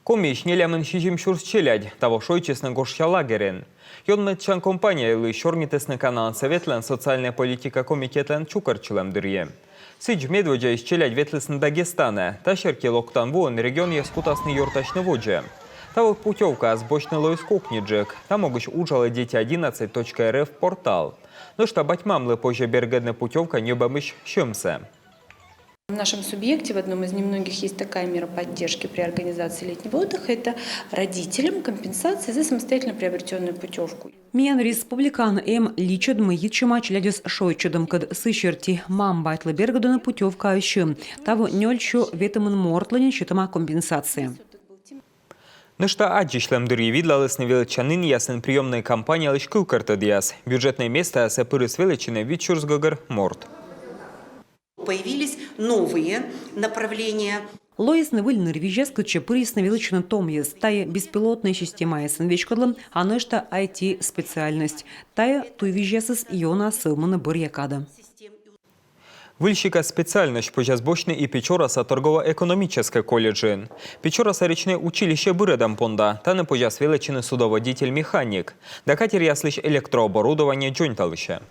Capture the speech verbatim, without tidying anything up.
Комиысь нелямын сизим сюрс челядь таво шойччисны гожся лагерын. Ёнмӧдчан компания йылысь сёрнитісны Каналан Сӧветлӧн социальнӧй политика комитетлӧн чукӧртчылӧм дырйи. Сідз, медводдзаысь челядь ветлісны Дагестанӧ. Та серти локтан воын регионъяс кутасны ёртасьны водзӧ. Таво путёвкаыс босьтны лоис кокниджык. Та могысь уджалӧ «Дети одиннадцать точка эр эф» портал. Нӧшта бать-мамлы позьӧ бергӧдны путёвка ньӧбӧмысь сьӧмсӧ. В нашем субъекте в одном из немногих есть такая мера поддержки при организации летнего отдыха. Это родителям компенсация за самостоятельно приобретенную путевку. Миян республикаын эм личӧд, мый йитчӧма челядьӧс шойччӧдӧмкӧд. Сы серти мам-батьлы бергӧдӧны путёвкаысь сьӧм. Таво нёль сё ветымын мортлы нин сетӧма компенсация. Нӧшта аддзысьлӧм дырйи видлалісны велӧдчанінъясын приёмнӧй кампаниялысь кывкӧртӧдъяс. Бюджетнӧй местаясӧ пырис велӧдчыны вит сюрс гӧгӧр морт. Появились новые направления. Лоисны выль нырвизьяс, кытчӧ пырисны велӧдчыны том йӧз. Тайӧ беспилотнӧй системаясын веськӧдлӧм, а нӧшта ай ти специальность. Тайӧ туйвизьясыс ёна сӧвмӧны бӧръя кадӧ. Выль сикас специальность позяс босьтны и Печораса торгово-экономическӧй колледжын. Печораса речнӧй училище бырӧдӧм понда тані позяс велӧдчыны судоводитель-механик да катеръяслысь электрооборудование дзоньталысьӧ.